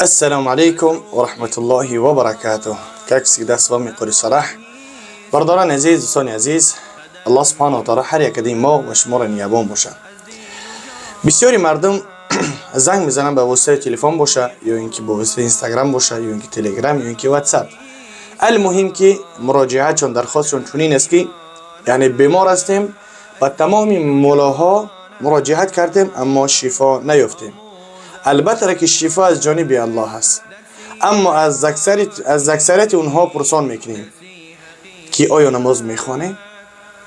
Ассалому алайкум ва раҳматуллоҳи ва баракатуҳ. Как всегда, с вами Қори Салах. Бародарони азиз, дӯстони азиз, Аллоҳ субҳанаҳу ва таъала ҳар якади мо ва шуморо нигаҳбон бошад. Бисёри мардум занг мезананд, ба воситаи телефон боша ё ин ки ба воситаи Инстаграм боша, ё ин ки Телеграм, ё ин ки Ватсап. Алмуҳим ки муроҷиатшон, дархостшон чунин аст, ки яъне бемор ҳастем, ба тамоми мулоҳо муроҷиат кардем, аммо шифо наёфтем. Албатта ки шифо аз ҷониби Аллоҳ аст, аммо аз аксарияти онҳо пурсон мекунем, ки оё намоз мехонем?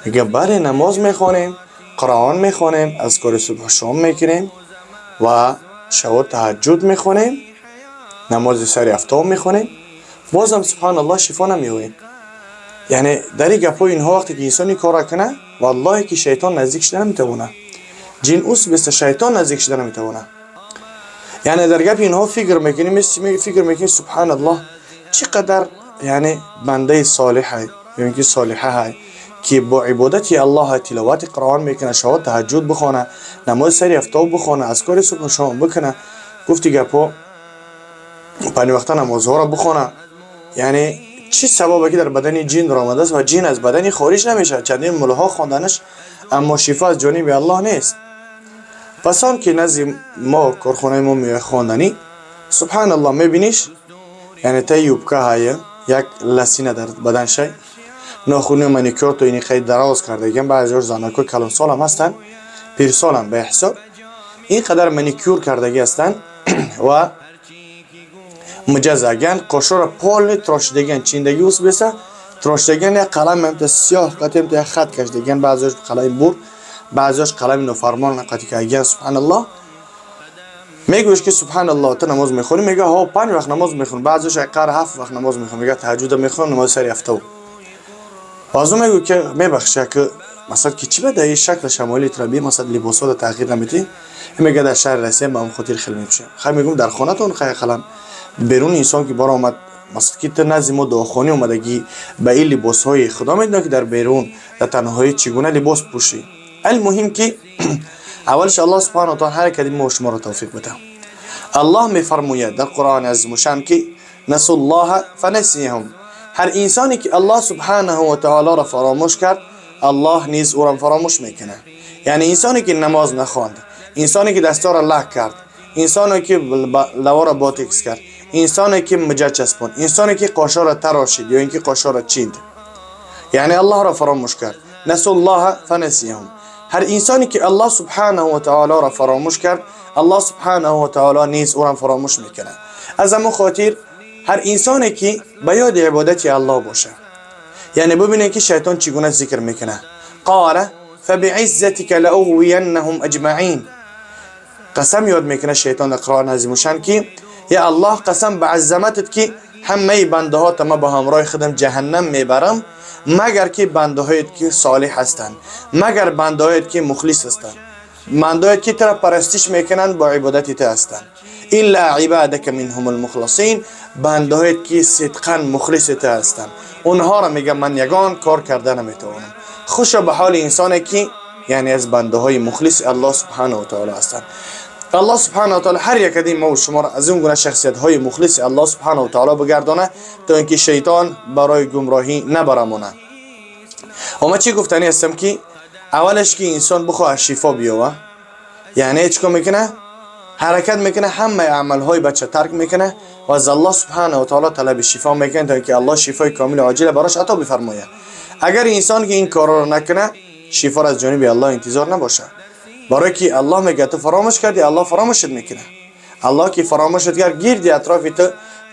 Мега: бале, намоз мехонем, Қуръон мехонем, азкори субҳу шом мекунем ва шабо таҳаҷҷуд мехонем, намози сари афтоб мехонем, бозам, субҳаналлоҳ, шифо намеёбем. Яъне дар ин гапҳои инҳо, вақте ки инсон ин корро кунад, валлоҳе ки шайтон наздик шуда наметавонад. Ҷин ус беста, шайтон наздик шуда наметавонад. Яъне дар гапи инҳо фикр мекунӣ, фикр мекунӣ, субҳаналлоҳ, чӣ қадар яъне бандаи солиҳай ё ин ки солиҳаҳай, ки бо ибодати Аллоҳ тиловати Қуръон мекунад, шабо таҳаҷҷуд бихона, намози сари афтоб бихона, азкори субҳу шом бикуна, гуфти гапҳо, панҷ вақта намозҳоро бихона. Яъне чӣ сабабе ки дар бадани ҷин омадааст ва ҷин аз бадани хориҷ намешавад? Чандин мулоҳо хонданаш, аммо шифо аз ҷониби Аллоҳ нест. Пас он ки назди мо, корхонаи мо меояд хонданӣ, субҳаналлоҳ, мебиниш, яъне таи юбка ҳая як ласина дар баданшай, нохуни маникюр то ини қайд дароз кардагиам. Баъзеҳош занакҳои калонсолам ҳастанд, пирсолам ба ҳисоб, ин қадар маникюр кардагӣ ҳастанд ва муҷаззаган, қошоро полный трошидагиан, чиндагӣ ус беса трошидагиан, як қалам ҳамта сиёҳ қати ҳамта як хат кашидагиан, баъзеҳош қалами бур, баъзеҳош қалами нофармон қати кардагиан. Субҳаналлоҳ, мегӯяш ки субҳаналлоҳ, ту намоз мехонӣ? Мега: ҳо, панҷ вақт намоз мехонӣ. Баъзеҳош қар ҳафт вақт намоз мехонӣ. Мега: таҳаҷҷуда мехонам, намози сари ҳафтав. Баъзо мегӯ ки мебахши, ки масалан ки чӣ ба дар ин шакли шамоили траби, масалан, либосҳоро тағйир намедиҳӣ? Мега: дар шаҳри Россия ба ҳамон хотир хел мепӯшем. Хай, мегӯм, дар хонатон хай ақаллан берун инсон ки баромад, масалан ки ту назди мо дуохонӣ омадагӣ ба ин либосҳои, Худо медонад, ки дар берун дар танҳоӣ чӣ гуна либос пӯшӣ. Алмуҳим ки аввалиш Аллоҳ субҳанаҳу таала ҳар якади мо шуморо тавфиқ бидиҳад. Аллоҳ мефармояд дар Қуръони азимушшаън, ки насуллоҳа фанасияҳум. Ҳар инсоне ки Аллоҳ субҳанаҳу ва таолоро фаромӯш кард, Аллоҳ низ ӯро фаромӯш мекунад. Яъне инсоне ки намоз нахонд, инсоне ки дастора лак кард, инсоне ки лавора ботекс кард, инсоне ки муҷа часпонд, инсоне ки қошоро тарошид ё ин ки қошоро чинд, яъне Аллоҳро фаромӯш кард. Насуллоҳа фанасияҳум. Ҳар инсоне ки Аллоҳ субҳанаҳу ва таолоро фаромӯш кард, Аллоҳ субҳанаҳу ва таоло низ ӯро фаромӯш мекунад. Аз ҳамон хотир ҳар инсоне ки ба ёди ибодати Аллоҳ бошад, яъне бубинед, ки шайтон чӣ гуна зикр мекунад: қола фабииззатика лауғвияннаҳум аҷмаин. Қасам ёд мекунад шайтон дар Қуръони азимушшаън, ки я Аллоҳ, қасам ба азаматат, ки ҳамаи бандаҳота ма ба ҳамроҳи худам ҷаҳаннам мебарам, магар ки бандаҳоет ки солиҳ ҳастанд, магар бандаҳоет ки мухлис ҳастанд, бандаҳоет ки туро парастиш мекунанд, бо ибодати ту ҳастанд. Илла ибадака минҳум алмухласин. Бандаҳоет ки сидқан мухлиси ту ҳастанд, онҳоро, мегам, ман ягон кор карда наметавонам. Хушо ба ҳоли инсоне ки яъне аз бандаҳои мухлиси Аллоҳ субҳанаҳу ва таоло ҳастанд. Аллоҳ субҳанаҳу ва таоло ҳар якади мо шуморо аз он гуна шахсиятҳои мухлиси Аллоҳ субҳанаҳу ва таоло бигардонад, то ин ки шайтон барои гумроҳӣ набарамонад. Ва ман чӣ гуфтанӣ ҳастам, ки аввалаш ки инсон бихоҳад шифо биёвад, яъне чӣ кор мекунад? Ҳаракат мекунад, ҳамаи амалҳои бача тарк мекунад ва аз Аллоҳ субҳанаҳу ва таоло талаби шифо мекунад, то ин ки Аллоҳ шифои комили оҷила барош ато бифармояд. Агар инсон ки ин корро накунад, шифоро аз ҷониби Аллоҳ интизор набошад, барое ки Аллоҳ мегӯяд: ту фаромӯш кардӣ, Аллоҳ фаромӯшат мекунад. Аллоҳ ки фаромӯшат кард, гирди атрофи ту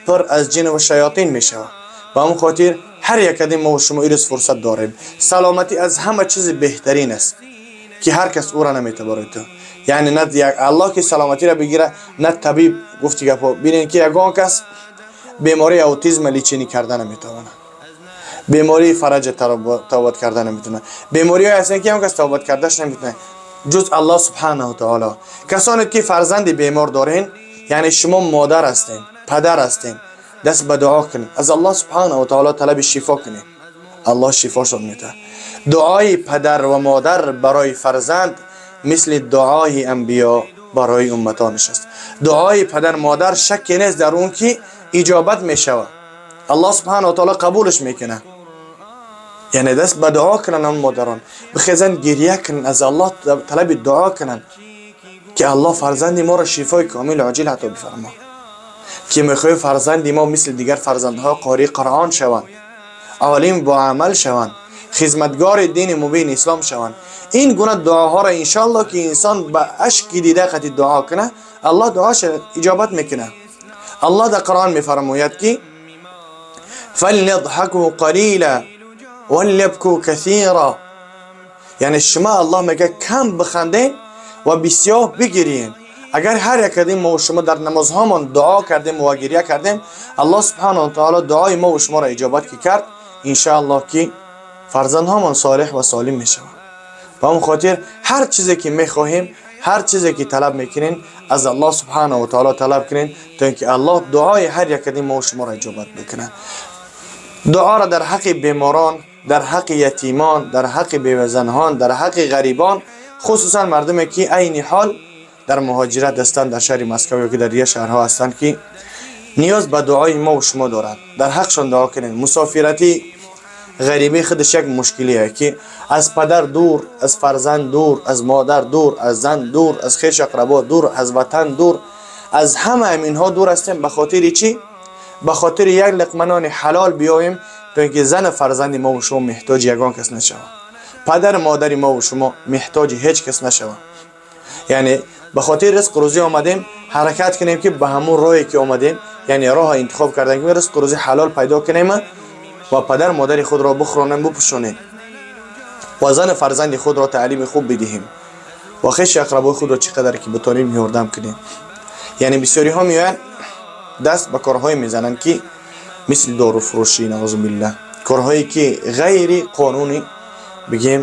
пур аз ҷину шаётин мешавад. Ба ҳамон хотир ҳар якади мо шумо ирӯз фурсат дорем. Саломатӣ аз ҳама чизи беҳтарин аст, ки ҳар кас ӯра намета барои ту. Яъне на Аллоҳ ки саломатиро бигира, на табиб. Гуфти гапҳо, бинед, ки ягон кас бемории аутизма лечение карда наметавонад, бемории фараҷа табобат карда наметавонад. Бемориҳое ҳастанд, ки ягон кас табобат кардаш наметавонад, ҷуз Аллоҳ субҳанаҳу таоло. Касоне ки фарзанди бемор дорен, яъне шумо модар ҳастен, падар ҳастен, даст ба дуо кунед, аз Аллоҳ субҳанаҳу таоло талаби шифо кунед, Аллоҳ шифошон медиҳад. Дуои падар ва модар барои фарзанд мисли дуои анбиё. барои умматонаш аст. Дуои падар модар шакке нест дар он ки иҷобат мешавад. Аллоҳ субҳанаҳу ва таъоло қабулаш мекунад. Яъне даст ба дуо кунанд он модарон, бихезанд, гирья кунанд, аз Аллоҳ талаби дуо кунанд, ки Аллоҳ фарзанди моро шифои комил оҷил ато бифармо, ки мехоҳӣ фарзанди мо мисли дигар фарзандҳо қории Қуръон шаванд, олим бо амал шаванд, хизматгори дини мубини ислом шаванд. Ин гуна дуоҳоро иншоаллоҳ ки инсон ба ашки дида қати дуо кунад, Аллоҳ дуоша иҷобат мекунад. Аллоҳ дар Қуръон мефармояд, ки فليضحكوا قليلا وليبكوا كثيرا. Яъне шумо, Аллоҳ мега, кам биханден ва бисёр бигирین. Агар ҳар як кардем мо шумо дар намозҳомон дуо кардем ва гирья кардем, Аллоҳ субҳанаҳу ва таъоло дуои мо ва шуморо иҷобат ки кард, иншааллоҳ ки фарзандҳомон солеҳ ва солим мешаванд. Ба он хотир ҳар чизе ки мехоҳем, ҳар чизе ки талаб мекунем, аз Аллоҳ субҳанаҳу ва таъоло талаб кунем, то ин ки Аллоҳ дуои ҳар як кардем мо ва шуморо иҷобат бикунад. Дуоро дар ҳаққи беморон, дар ҳаққи ятимон, дар ҳаққи бевазанҳон, дар ҳаққи ғарибон, хусусан мардуме ки айни ҳол дар муҳоҷират ҳастанд, дар шаҳри Москва ё ки дар дигар шаҳрҳо ҳастанд, ки ниёз ба дуои мо ва шумо доранд, дар ҳаққшон дуо кунем. Мусофиратӣ, ғарибӣ худаш як мушкилие, ки аз падар дур, аз фарзанд дур, аз модар дур, аз зан дур, аз хеш ақрабо дур, аз ватан дур, аз ҳама инҳо дур ҳастем. Ба хотири чӣ? Ба хотири як луқма нони ҳалол биёем, то ин ки зану фарзанди мо ва шумо меҳтоҷи ягон кас нашаванд, падару модари мо ва шумо меҳтоҷи ҳеҷ кас нашаванд. Яъне ба хотири ризқу рӯзӣ омадем, ҳаракат кунем, ки ба ҳамун роҳе ки омадем, яъне роҳро интихоб кардем, ки ризқу рӯзӣ ҳалол пайдо кунем ва падару модари худро бихӯронем, бипӯшонем ва зану фарзанди худро таълими хуб бидиҳем ва хеши ақрабои худро чӣ қадар ки битонем ёрдам кунем. Яъне бисёриҳо меоянд, даст ба корҳое мезананд, ки мисли доруфурӯшӣ, наъузу биллаҳ, корҳое ки ғайри қонуни, бигем,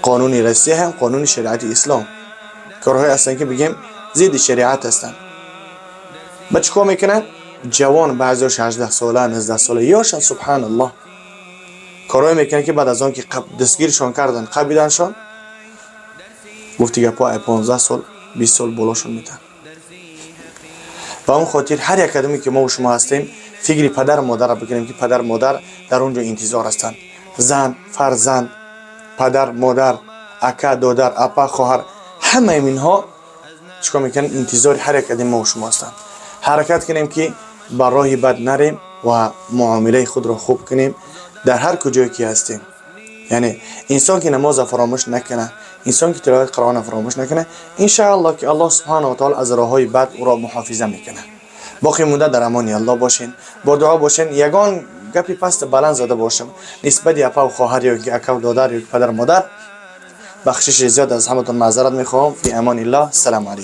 қонуни Россия ҳам қонуни шариати ислом, корҳое ҳастанд, ки, бигем, зидди шариат ҳастанд. Ба чӣ кор мекунанд? Ҷавон, баъзеош 18 сола, 19 сола ёшанд, субҳаналлоҳ, корҳое мекунанд, ки баъд аз он ки дастгиршон карданд, қабиданшон, гуфти гапҳо, 15 сол, 20 сол болошон метаҳанд. Ба он хотир ҳар як кадоме ки мо шумо ҳастем, фикри падару модарро бикунем, ки падару модар дар он ҷо интизор ҳастанд. Зан, фарзанд, падар, модар, ака, додар, апа, хоҳар, ҳамаи инҳо чӣ кор мекунанд? Интизори ҳар як кадоми мо шумо ҳастанд. Ҳаракат кунем, ки ба роҳи бад нарем ва муомилаи худро хуб кунем дар ҳар куҷое ки ҳастем. Яъне инсон ки намоза фаромӯш накунад, инсон ки тиловати Қуръона фаромӯш накунад, иншааллоҳ ки Аллоҳ субҳанаҳу ва таъола аз роҳҳои бад ӯро муҳофиза мекунад. Боқӣ монда дар амони Аллоҳ бошен, бо дуо бошен. Ягон гапи паст баланд зада бошам нисбати апаву хоҳар ё ки акаву додар ё ки падару модар, бахшиши зиёд, аз ҳаматон маъзарат мехоҳам. Фи амониллоҳ, ассалому алайкум.